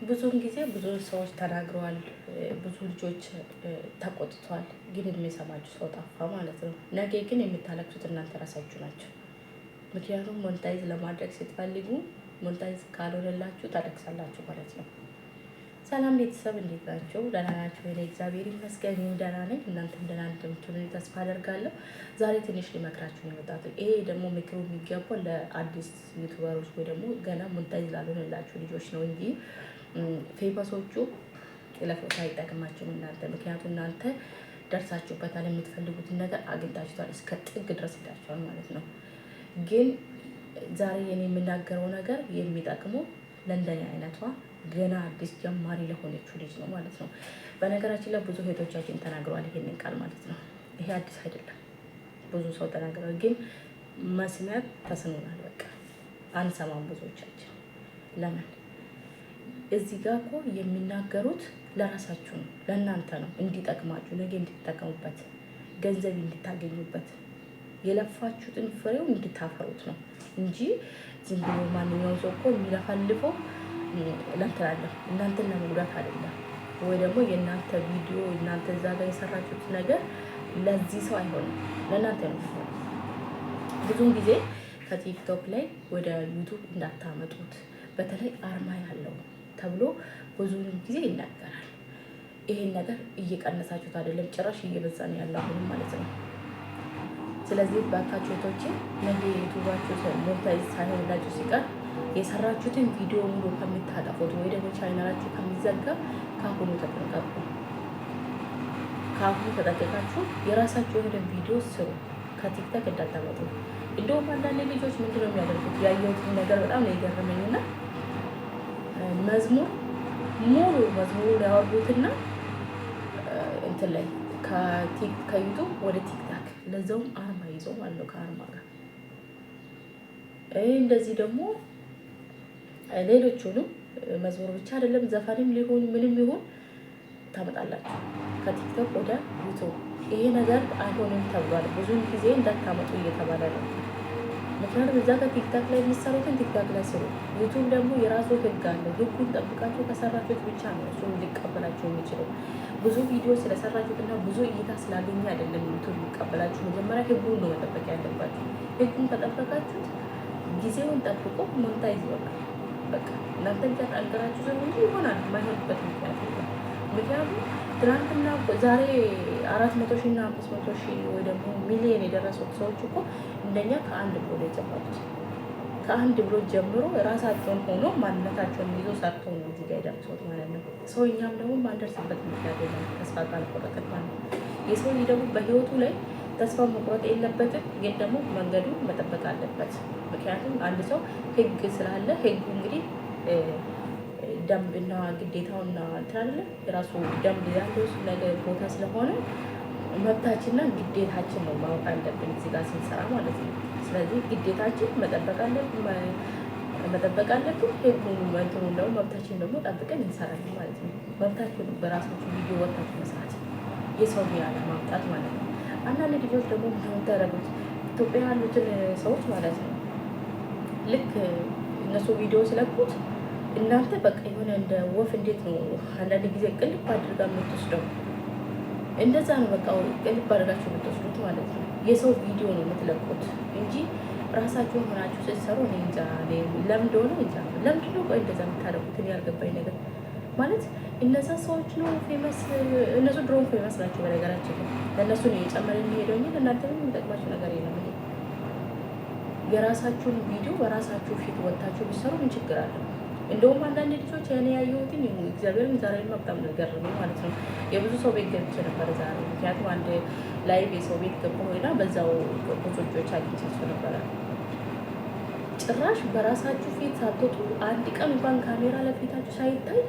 ብዙውን ጊዜ ብዙ ሰዎች ተናግረዋል፣ ብዙ ልጆች ተቆጥተዋል። ግን የሚሰማችሁ ሰው ጠፋ ማለት ነው። ነገ ግን የምታለቅሱት እናንተ ራሳችሁ ናቸው። ምክንያቱም monetize ለማድረግ ስትፈልጉ monetize ካልሆነላችሁ ታለቅሳላችሁ ማለት ነው። ሰላም ቤተሰብ፣ እንዴት ናቸው? ደህና ናቸው? እኔ እግዚአብሔር ይመስገን ደህና ነኝ። እናንተም ደህና እንደምትሆኑ ተስፋ አደርጋለሁ። ዛሬ ትንሽ ሊመክራችሁ ነው የመጣሁት። ይሄ ደግሞ ምክሩ የሚገባው ለአዲስ YouTuber ኦች ወይ ደግሞ ገና monetize ላልሆነላችሁ ልጆች ነው እንጂ famous ኦቹ ለፎቶ አይጠቅማችሁም እናንተ። ምክንያቱም እናንተ ደርሳችሁበታል፣ የምትፈልጉትን ነገር አግኝታችኋል፣ እስከ ጥግ ድረስ ሄዳችኋል ማለት ነው። ግን ዛሬ የኔ የምናገረው ነገር የሚጠቅመው ለእንደኔ አይነቷ ገና አዲስ ጀማሪ ለሆነችው ልጅ ነው ማለት ነው። በነገራችን ላይ ብዙ እህቶቻችን ተናግረዋል ይሄንን ቃል ማለት ነው። ይሄ አዲስ አይደለም፣ ብዙ ሰው ተናግረዋል። ግን መስማት ተስኖናል። በቃ አንሰማም ብዙዎቻችን። ለምን እዚህ ጋር እኮ የሚናገሩት ለራሳችሁ ነው፣ ለእናንተ ነው፣ እንዲጠቅማችሁ፣ ነገ እንድትጠቀሙበት፣ ገንዘብ እንድታገኙበት፣ የለፋችሁትን ፍሬው እንድታፈሩት ነው እንጂ ዝም ብሎ ማንኛውም ሰው እኮ የሚለፈልፈው ለእንትን አለ እናንተን ለመጉዳት አይደለም። ወይ ደግሞ የእናንተ ቪዲዮ እናንተ እዛ ጋር የሰራችሁት ነገር ለዚህ ሰው አይሆንም፣ ለእናንተ ነው። ብዙውን ጊዜ ከቲክቶክ ላይ ወደ ዩቱብ እንዳታመጡት፣ በተለይ አርማ ያለው ተብሎ ብዙ ጊዜ ይናገራል። ይሄን ነገር እየቀነሳችሁት አይደለም፣ ጭራሽ እየበዛ ነው ያለው አሁንም ማለት ነው። ስለዚህ ባካችሁ እህቶቼ፣ ነገ ዩቱባችሁ monetize ሳይሆንላችሁ ሲቀር የሰራችሁትን ቪዲዮ ሙሉ ከምታጠፉት ወይ ደግሞ ቻናላችሁ ከሚዘጋ ከአሁኑ ተጠንቀቁ። ከአሁኑ ተጠንቀቃችሁ የራሳችሁ የሆነ ቪዲዮ ስሩ፣ ከቲክቶክ እንዳታመጡ። እንደውም አንዳንድ ልጆች ምንድነው የሚያደርጉት? ያየሁትን ነገር በጣም ነው የገረመኝና መዝሙር ሙሉ መዝሙሩን ያወርዱትና እንትን ላይ ከዩቱብ ወደ ቲክታክ፣ ለዛውም አርማ ይዞ ማለት ነው፣ ከአርማ ጋር። እንደዚህ ደግሞ ሌሎቹንም መዝሙር ብቻ አይደለም፣ ዘፈንም ሊሆን ምንም ይሁን ታመጣላችሁ ከቲክቶክ ወደ ዩቱብ። ይሄ ነገር አይሆንም ተብሏል። ብዙውን ጊዜ እንዳታመጡ እየተባለ ነው። ምክንያቱም እዛ ጋር ቲክታክ ላይ የሚሰሩትን ቲክታክ ላይ ስሩ። ዩቱብ ደግሞ የራሱ ህግ አለው። ህጉን ጠብቃችሁ ከሰራችሁት ብቻ ነው እሱም ሊቀበላችሁ የሚችለው። ብዙ ቪዲዮ ስለሰራችሁት እና ብዙ እይታ ስላገኘ አይደለም ዩቱብ ሊቀበላችሁ። መጀመሪያ ህጉን ነው መጠበቅ ያለባችሁ። ህጉን ከጠበቃችሁት ጊዜውን ጠብቆ monetize ይሆናል። በቃ እናንተ ብቻ ጠንክራችሁ ስሩ እንጂ ይሆናል። የማይሆንበት ምክንያት የለም። ምክንያቱም ትናንትና ዛሬ 400,000 እና 500,000 ወይ ደግሞ ሚሊየን የደረሱት ሰዎች እኮ እንደኛ ከአንድ ብሎ ነው የጀመሩት። ከአንድ ብሎ ጀምሮ ራሳቸውን ሆኖ ማንነታቸውን ይዞ ሰርተው ነው እዚህ ጋር የደረሱት ማለት ነው። ሰው እኛም ደግሞ ማንደርስበት ምክንያት የለም፣ ተስፋ ካልቆረጥን ማለት ነው። የሰው ልጅ ደግሞ በህይወቱ ላይ ተስፋ መቁረጥ የለበትም፣ ግን ደግሞ መንገዱ መጠበቅ አለበት። ምክንያቱም አንድ ሰው ህግ ስላለ ህጉ እንግዲህ ደንብና ግዴታውና እንትን አይደለ፣ የራሱ ደንብ ያለው ነገር ቦታ ስለሆነ መብታችንና ግዴታችን ነው ማወቅ አለብን እዚህ ጋር ስንሰራ ማለት ነው። ስለዚህ ግዴታችን መጠበቅ አለብን መጠበቅ አለብን። ህጉን እንትኑን ደግሞ መብታችን ደግሞ ጠብቀን እንሰራለን ማለት ነው። መብታችን በራሳችሁ ቪዲዮ ወጥታችሁ መስራት፣ የሰው ያለ ማምጣት ማለት ነው። አንዳንድ ልጆች ደግሞ የምታደርጉት ኢትዮጵያ ያሉትን ሰዎች ማለት ነው፣ ልክ እነሱ ቪዲዮ ስለቁት እናንተ በቃ የሆነ እንደ ወፍ እንዴት ነው አንዳንድ ጊዜ ቅልብ አድርጋ የምትወስደው፣ እንደዛ ነው። በቃ ቅልብ አድርጋችሁ የምትወስዱት ማለት ነው። የሰው ቪዲዮ ነው የምትለቁት እንጂ ራሳችሁን ሆናችሁ ስትሰሩ እኔ እንጃ ለምን እንደሆነ እንጃ። ለምንድን ነው ቆይ እንደዛ የምታደርጉት? እኔ ያልገባኝ ነገር ማለት እነዛ ሰዎች ነው famous፣ እነሱ ድሮም famous ናቸው። በነገራችን ላይ ለእነሱ ነው እየጨመረ የሚሄደው እንጂ ለእናንተ ምንም የሚጠቅማችሁ ነገር የለም። ይሄ የራሳችሁን ቪዲዮ በራሳችሁ ፊት ወጥታችሁ ቢሰሩ ምን ችግር አለው? እንደውም አንዳንድ ልጆች እኔ ያየሁትን እግዚአብሔርን ዛሬ በጣም ነገር ነው ማለት ነው። የብዙ ሰው ቤት ገብቼ ነበር ዛሬ። ምክንያቱም አንድ live የሰው ቤት ገባሁና በዛው ብዙ ልጆች አግኝቻቸው ነበረ። ጭራሽ በራሳችሁ ፊት ሳትወጡ፣ አንድ ቀን እንኳን ካሜራ ለፊታችሁ ሳይታይ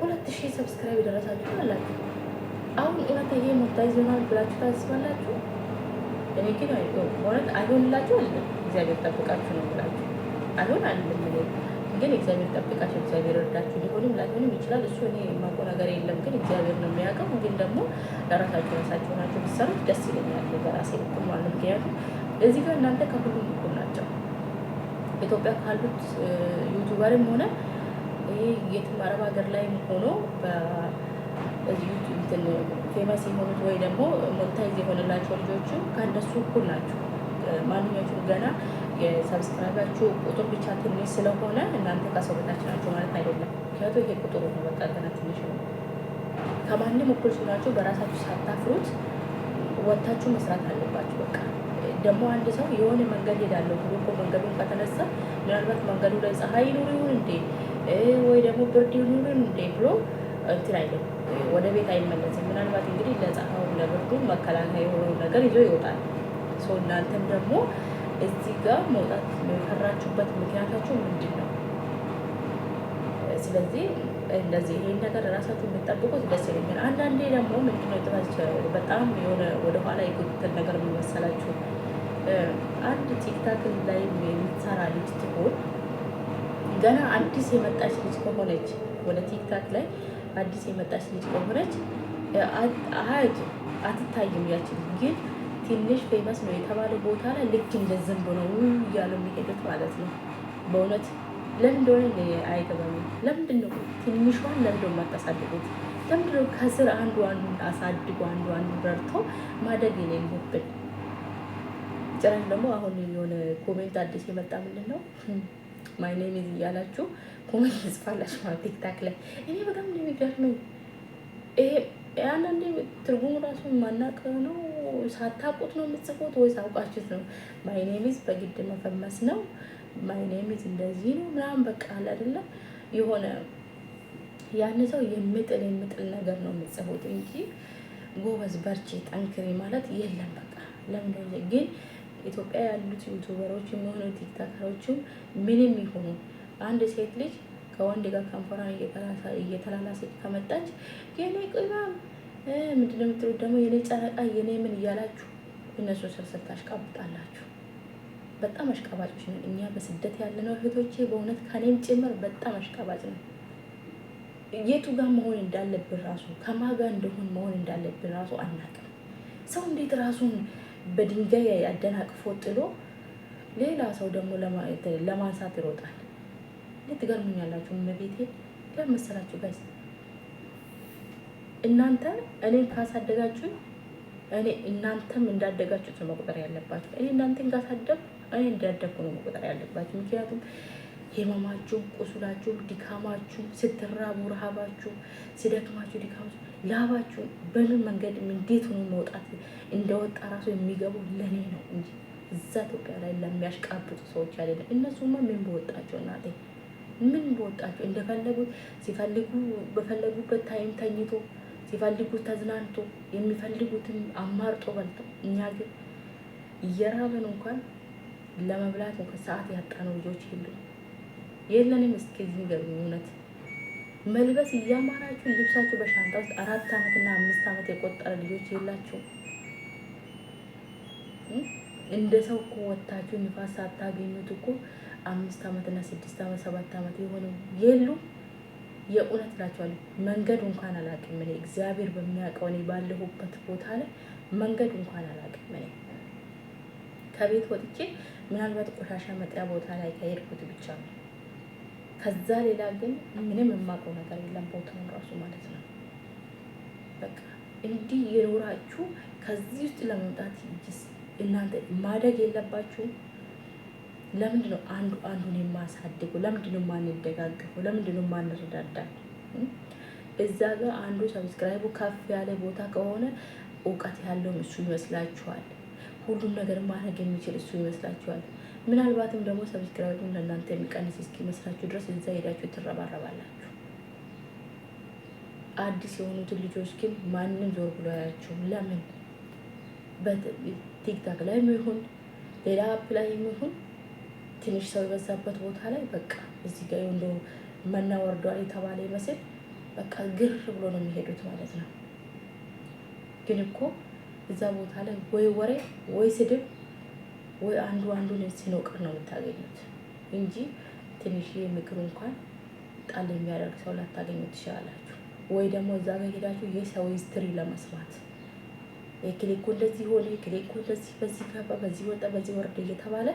2000 subscribe የደረሳችሁ አላችሁ። አሁን እውነት ይሄ monetize ይሆናል ብላችሁ ታስባላችሁ? እኔ ግን እውነት አይሆንላችሁ አለ፣ እግዚአብሔር ጠብቃችሁ ነው ብላችሁ አይሆን አለም። እኔ ግን እግዚአብሔር ጠብቃችሁ፣ እግዚአብሔር እርዳችሁ። ሊሆንም ላይሆንም ይችላል። እሱ እኔ የማውቀው ነገር የለም፣ ግን እግዚአብሔር ነው የሚያውቀው። ግን ደግሞ ለራሳችሁ ራሳችሁ ናቸው ብትሰሩት ደስ ይለኛል፣ በራሴ በኩል ማለት ነው። ምክንያቱም እዚህ ጋር እናንተ ከሁሉም እኩል ናቸው። ኢትዮጵያ ካሉት YouTuber ም ሆነ ይሄ የትም አረብ ሀገር ላይም ሆኖ famous የሆኑት ወይ ደግሞ monetize የሆነላቸው ልጆቹ ከእነሱ እኩል ናቸው። ማንኛዎቹም ገና የ subscribe ኣችሁ ቁጥር ብቻ ትንሽ ስለሆነ እናንተ ከሰው በታች ናቸው ማለት አይደለም። ምክንያቱ ይሄ ቁጥሩ ነው፣ በቃ ገና ትንሽ ነው። ከማንም እኩል ሲሆናችሁ በራሳችሁ ሳታፍሩት ወታችሁ መስራት አለባችሁ። በቃ ደግሞ አንድ ሰው የሆነ መንገድ ሄዳለሁ ብሎ እኮ መንገዱን ከተነሳ ምናልባት መንገዱ ላይ ፀሐይ ይኑር ይሁን እንዴ ወይ ደግሞ ብርድ ይኑር እንዴ ብሎ እንትን አይልም፣ ወደ ቤት አይመለስም። ምናልባት እንግዲህ ለፀሐዩ ለብርዱ መከላከያ የሆነው ነገር ይዞ ይወጣል። So እናንተም ደግሞ እዚህ ጋር መውጣት የፈራችሁበት ምክንያታችሁ ምንድን ነው? ስለዚህ እንደዚህ ይሄን ነገር ራሳችሁ የምትጠብቁት ደስ ይለኛል። አንዳንዴ ደግሞ ምንድነው ጥፋት በጣም የሆነ ወደኋላ የጎተተን ነገር የሚመሰላችሁ አንድ TikTok ላይ የምትሰራ ልጅ ትሆን ገና አዲስ የመጣች ልጅ ከሆነች፣ ወደ TikTok ላይ አዲስ የመጣች ልጅ ከሆነች አትታይም። ያችን ግን ትንሽ famous ነው የተባለ ቦታ ላይ ልክ እንደ ዝንብ ነው እያሉ የሚሄዱት ማለት ነው። በእውነት ለምን እንደሆነ አይገባኝም። ለምንድን ነው ትንሿን ለምንድን ነው የማታሳድጉት? ለምንድን ነው ከስር አንዱ አንዱን አሳድጎ አንዱ አንዱ ረድቶ ማደግ የሌለብን? ጭራሽ ደግሞ አሁን የሆነ comment አዲስ የመጣ ምንድን ነው "my name is" እያላችሁ comment ጽፋላችሁ ማለት TikTok ላይ። እኔ በጣም ነው የሚገርመኝ። ይሄ አንዳንዴ ትርጉሙ ራሱ የማናውቅ ነው። ሳታውቁት ነው የምትጽፉት ወይስ አውቃችሁት ነው? My name is በግድ መፈመስ ነው። My name is እንደዚህ ነው ምናምን በቃ አለ አይደለ የሆነ ያን ሰው የሚጥል የሚጥል ነገር ነው የምትጽፉት እንጂ ጎበዝ፣ በርቺ፣ ጠንክሪ ማለት የለም። በቃ ለምን ግን ኢትዮጵያ ያሉት YouTuber ኦች የሚሆኑ TikToker ኦችም ምንም ይሆኑ አንድ ሴት ልጅ ከወንድ ጋር ከንፈሯን እየተላላሰች ከመጣች የኔ ቅመም ምንድን ነው የምትሉት ደግሞ የኔ ጨረቃ የኔ ምን እያላችሁ እነሱ ስር ስር ታሽቃብጣላችሁ። በጣም አሽቃባጮች ነን እኛ በስደት ያለነው እህቶቼ፣ በእውነት ከኔም ጭምር በጣም አሽቃባጭ ነው። የቱ ጋር መሆን እንዳለብን ራሱ ከማን ጋር እንደሆን መሆን እንዳለብን ራሱ አናውቅም። ሰው እንዴት ራሱን በድንጋይ አደናቅፎ ጥሎ ሌላ ሰው ደግሞ ለማንሳት ይሮጣል? እንዴት ትገርሙኛላችሁ። እመቤቴ ለምን መሰላችሁ guys? እናንተ እኔን ካሳደጋችሁ እኔ እናንተም እንዳደጋችሁት ነው መቁጠር ያለባችሁ። እኔ እናንተን ካሳደግኩ እኔ እንዳደግኩ ነው መቁጠር ያለባችሁ። ምክንያቱም ህመማችሁ፣ ቁስላችሁ፣ ድካማችሁ፣ ስትራቡ ረሃባችሁ፣ ሲደክማችሁ ድካማችሁ፣ ላባችሁ በምን መንገድ እንዴት ሆኖ መውጣት እንደወጣ ራሱ የሚገባው ለእኔ ነው እንጂ እዛ ኢትዮጵያ ላይ ለሚያሽቃብጡ ሰዎች አይደለም። እነሱማ ምን በወጣቸው እናቴ፣ ምን በወጣቸው፣ እንደፈለጉት ሲፈልጉ በፈለጉበት time ተኝቶ፣ ሲፈልጉ ተዝናንቶ፣ የሚፈልጉትን አማርጦ በልቶ፣ እኛ ግን እየራበን እንኳን ለመብላት እንኳን ሰዓት ያጣነው ልጆች የሉ የለንም። እስኪ ንገሩኝ እውነት መልበስ እያማራችሁ ልብሳችሁ በሻንጣ ውስጥ 4 ዓመትና 5 ዓመት የቆጠረ ልጆች የላችሁ? እንደ ሰው እኮ ወታችሁ ንፋስ ሳታገኙት እኮ 5 ዓመትና 6 ዓመት 7 ዓመት የሆነው የሉ። የእውነት እላቸዋለሁ መንገዱ እንኳን አላውቅም እኔ፣ እግዚአብሔር በሚያውቀው እኔ ባለሁበት ቦታ ላይ መንገዱ እንኳን አላውቅም። እኔ ከቤት ወጥቼ ምናልባት ቆሻሻ መጣያ ቦታ ላይ ከሄድኩት ብቻ ነው። ከዛ ሌላ ግን ምንም የማውቀው ነገር የለም፣ ቦታውን ራሱ ማለት ነው። በቃ እንዲህ የኖራችሁ ከዚህ ውስጥ ለመምጣት እናንተ ማደግ የለባችሁም? ለምንድን ነው አንዱ አንዱን የማያሳድገው? ለምንድን ነው የማንደጋገፈው? ለምንድን ነው የማንረዳዳ? እዛ ጋር አንዱ subscribe ኡ ከፍ ያለ ቦታ ከሆነ እውቀት ያለውም እሱ ይመስላችኋል። ሁሉም ነገር ማድረግ የሚችል እሱ ይመስላችኋል። ምናልባትም ደግሞ subscribe ኡን ለእናንተ የሚቀንስ እስኪመስላችሁ ድረስ እዛ ሄዳችሁ ትረባረባላችሁ። አዲስ የሆኑትን ልጆች ግን ማንም ዞር ብሎ አያቸውም። ለምን? በ TikTok ላይ ይሁን ሌላ app ላይ ይሁን ትንሽ ሰው የበዛበት ቦታ ላይ በቃ እዚህ ጋር እንደው መና ወርዷል የተባለ ይመስል በቃ ግር ብሎ ነው የሚሄዱት ማለት ነው። ግን እኮ እዛ ቦታ ላይ ወይ ወሬ ወይ ስድብ ወይ አንዱ አንዱን ሲኖቅር ነው የምታገኙት እንጂ ትንሽ ምክር እንኳን ጣል የሚያደርግ ሰው ላታገኙ ትችላላችሁ። ወይ ደግሞ እዛ ጋር ሄዳችሁ የሰው history ለመስማት የክሌ እኮ እንደዚህ ሆነ፣ የክሌ እኮ እንደዚህ በዚህ ገባ፣ በዚህ ወጣ፣ በዚህ ወረደ እየተባለ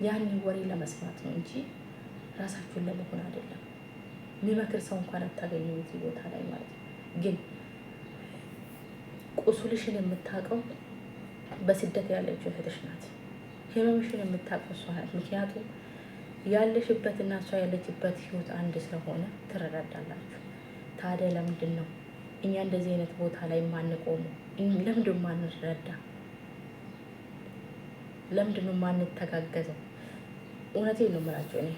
ያንን ወሬ ለመስማት ነው እንጂ ራሳችሁን ለመሆን አይደለም። የሚመክር ሰው እንኳን አታገኙም እዚህ ቦታ ላይ ማለት ነው። ግን ቁስልሽን የምታውቀው በስደት ያለችው እህትሽ ናት። ህመምሽን የምታውቀው እሷ ናት። ምክንያቱም ያለሽበትና እሷ ያለችበት ህይወት አንድ ስለሆነ ትረዳዳላችሁ። ታዲያ ለምንድን ነው እኛ እንደዚህ አይነት ቦታ ላይ ማንቆመው? ለምንድን ነው ማንረዳ? ለምንድን ነው ማንተጋገዘው? እውነቴን ነው የምላቸው። እኔ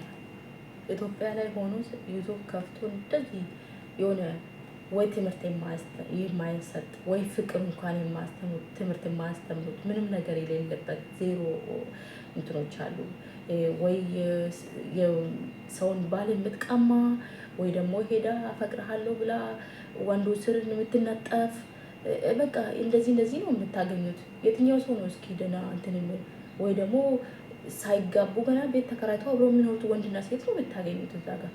ኢትዮጵያ ላይ ሆኖ YouTube ከፍቶ እንደዚህ የሆነ ወይ ትምህርት የማይሰጥ ወይ ፍቅር እንኳን የማያስተምሩት፣ ትምህርት የማያስተምሩት፣ ምንም ነገር የሌለበት ዜሮ እንትኖች አሉ። ወይ ሰውን ባል የምትቀማ፣ ወይ ደግሞ ሄዳ አፈቅርሃለሁ ብላ ወንዶ ስርን የምትነጠፍ፣ በቃ እንደዚህ እንደዚህ ነው የምታገኙት። የትኛው ሰው ነው እስኪ ደህና እንትን የሚል? ወይ ደግሞ ሳይጋቡ ገና ቤት ተከራይተው አብረው የሚኖሩት ወንድና ሴት ነው የምታገኙት እዛ ጋር።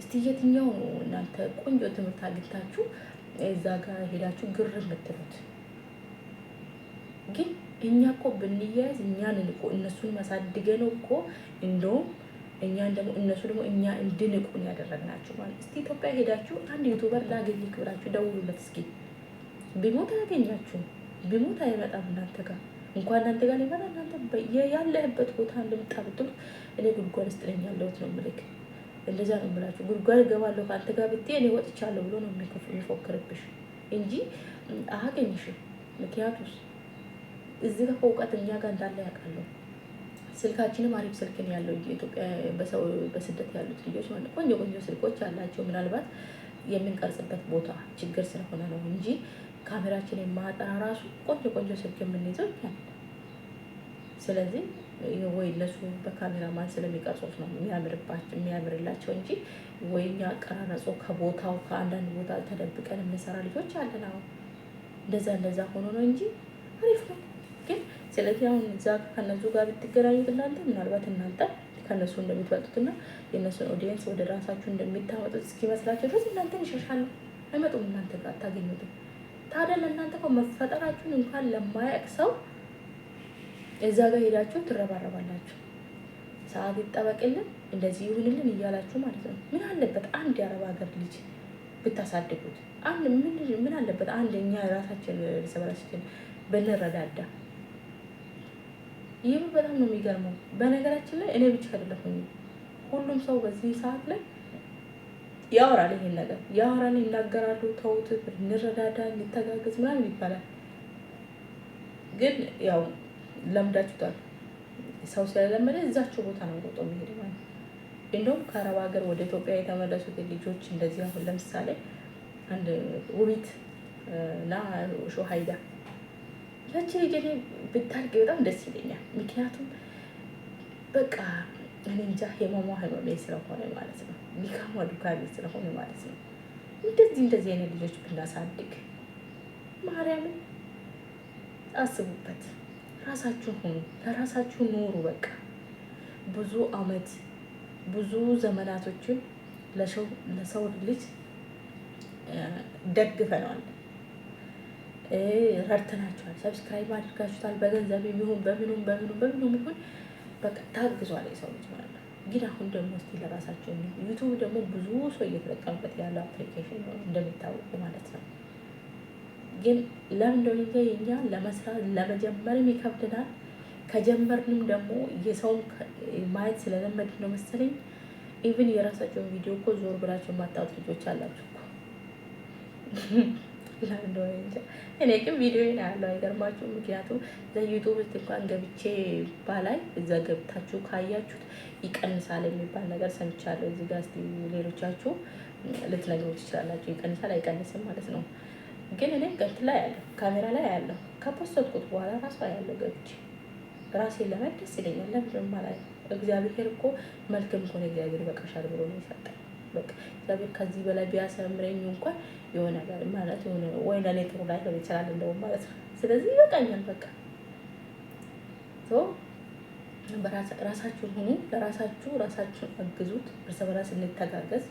እስቲ የትኛው ነው እናንተ ቆንጆ ትምህርት አግኝታችሁ እዛ ጋር ሄዳችሁ ግር የምትሉት? ግን እኛ እኮ ብንያያዝ እኛንን እኮ እነሱን ማሳድገን እኮ እንደውም እኛን ደግሞ እነሱ ደግሞ እኛ እንድንቁን ያደረግናቸው ማለት። እስቲ ኢትዮጵያ ሄዳችሁ አንድ YouTuber ላገኝ ብላችሁ ደውሉለት እስኪ። ቢሞት አያገኛችሁም። ቢሞት አይመጣም እናንተ ጋር። እንኳን እናንተ ጋር ሊመጣ እናንተ ያለህበት ቦታ እንደምጣ ብትሉት እኔ ጉድጓድ ውስጥ ነኝ ያለሁት ነው የምልክ። እንደዛ ነው የምላችሁ። ጉድጓድ እገባለሁ ከአንተ ጋር ብትይ እኔ ወጥቻለሁ ብሎ ነው የሚፎክርብሽ እንጂ አያገኝሽም። ምክንያቱስ እዚህ ጋር እውቀት እኛ ጋር እንዳለ ያውቃለሁ። ስልካችንም አሪፍ ስልክ ነው ያለው። ኢትዮጵያ በሰው በስደት ያሉት ልጆች ማለት ቆንጆ ቆንጆ ስልኮች አላቸው። ምናልባት የምንቀርጽበት ቦታ ችግር ስለሆነ ነው እንጂ ካሜራችን የማያጠራ ራሱ ቆንጆ ቆንጆ ስልክ የምንይዘው እኛ ነን። ስለዚህ ወይ እነሱ በካሜራማን ስለሚቀርጹት ነው የሚያምርላቸው እንጂ ወይ እኛ አቀራረጾ ከቦታው ከአንዳንድ ቦታ ተደብቀን የምንሰራ ልጆች አለን። አሁን እንደዛ እንደዛ ሆኖ ነው እንጂ አሪፍ ነው። ግን ስለዚህ አሁን እዛ ከነሱ ጋር ብትገናኙት እናንተ ምናልባት እናንተ ከነሱ እንደምትበልጡትና የእነሱን audience ወደ ራሳችሁ እንደሚታመጡት እስኪመስላቸው ድረስ እናንተን ይሸሻሉ። አይመጡም፣ እናንተ ጋር አታገኙትም። ታዲያ ለእናንተ እኮ መፈጠራችሁን እንኳን ለማያውቅ ሰው እዛ ጋር ሄዳችሁ ትረባረባላችሁ። ሰዓት ይጠበቅልን፣ እንደዚህ ይሁንልን እያላችሁ ማለት ነው። ምን አለበት አንድ የአረብ ሀገር ልጅ ብታሳድጉት? አንድ ምን አለበት አንድ እኛ ራሳችን እርስ በራሳችን ብንረዳዳ? ይህ በጣም ነው የሚገርመው። በነገራችን ላይ እኔ ብቻ አይደለሁኝ፣ ሁሉም ሰው በዚህ ሰዓት ላይ ያወራል፣ ይሄን ነገር ያወራል፣ ይናገራሉ። ተውት፣ እንረዳዳ፣ እንተጋገዝ ምናምን ይባላል። ግን ያው ለምዳችሁታል። ሰው ስለለመደ እዛቸው ቦታ ነው ሮጦ የሚሄድ ማለት ነው። እንደውም ከአረብ ሀገር ወደ ኢትዮጵያ የተመለሱት ልጆች እንደዚህ አሁን ለምሳሌ አንድ ውቢት እና ሾሀይዳ፣ ያቺ ልጅ እኔ ብታድግ በጣም ደስ ይለኛል። ምክንያቱም በቃ እኔ እንጃ ህመሟ ህመሜ ስለሆነ ማለት ነው፣ ድካሟ ድካሜ ስለሆነ ማለት ነው። እንደዚህ እንደዚህ አይነት ልጆች ብናሳድግ፣ ማርያምን አስቡበት። ራሳችሁ ሁኑ፣ ለራሳችሁ ኑሩ። በቃ ብዙ አመት ብዙ ዘመናቶችን ለሰው ልጅ ደግፈነዋል፣ ረድተናቸዋል፣ subscribe አድርጋችሁታል። በገንዘብ ይሁን በምኑም በምኑም በምኑም ይሁን በቃ ታግዟል የሰው ልጅ ማለት ነው። ግን አሁን ደግሞ እስቲ ለራሳቸው፣ YouTube ደግሞ ብዙ ሰው እየተጠቀምበት ያለው application ነው እንደሚታወቁ ማለት ነው። ግን ለምን እንደሆነ እኛ ለመስራት ለመጀመርም ይከብድናል። ከጀመርንም ደግሞ የሰውን ማየት ስለለመድን ነው መሰለኝ። Even የራሳቸውን ቪዲዮ እኮ ዞር ብላቸው የማታዩት ልጆች አላችሁ እኮ፣ ለምን እንደሆነ እንጃ። እኔ ግን ቪዲዮዬን አያለሁ፣ አይገርማችሁም? ምክንያቱም እዛ YouTube ውስጥ እንኳን ገብቼ ባላይ እዛ ገብታችሁ ካያችሁት ይቀንሳል የሚባል ነገር ሰምቻለሁ። እዚህ ጋር እስኪ ሌሎቻችሁ ልትነግሩ ትችላላችሁ። ይቀንሳል አይቀንስም ማለት ነው። ግን እኔ ገት ላይ ያለሁ ካሜራ ላይ ያለሁ ከ post ኩት በኋላ ራሱ ያለው ገብቼ ራሴን ለማየት ደስ ይለኛል። ለምንድን ነው የማላየው? እግዚአብሔር እኮ መልክም ከሆነ እግዚአብሔር ይበቃሻል ብሎ ነው የሰጠኝ። በቃ እግዚአብሔር ከዚህ በላይ ቢያሰምረኝ እንኳን የሆነ ማለት የሆነ ወይ ለእኔ ጥሩ ላይሆን ይችላል እንደውም ማለት ነው። ስለዚህ ይበቃኛል። በቃ ራሳችሁን ሁኑ፣ ለራሳችሁ ራሳችሁን አግዙት፣ እርስ በራስ እንተጋገዝ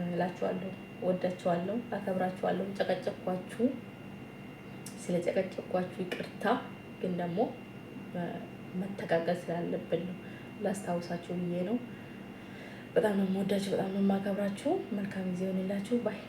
እላችኋለሁ። ወዳችኋለሁ፣ አከብራችኋለሁ። ጨቀጨኳችሁ፣ ስለጨቀጨኳችሁ ይቅርታ። ግን ደግሞ መተጋገዝ ስላለብን ነው ላስታውሳችሁ ብዬ ነው። በጣም ነው የምወዳችሁ፣ በጣም ነው የማከብራችሁ። መልካም ጊዜ ይሆንላችሁ። Bye.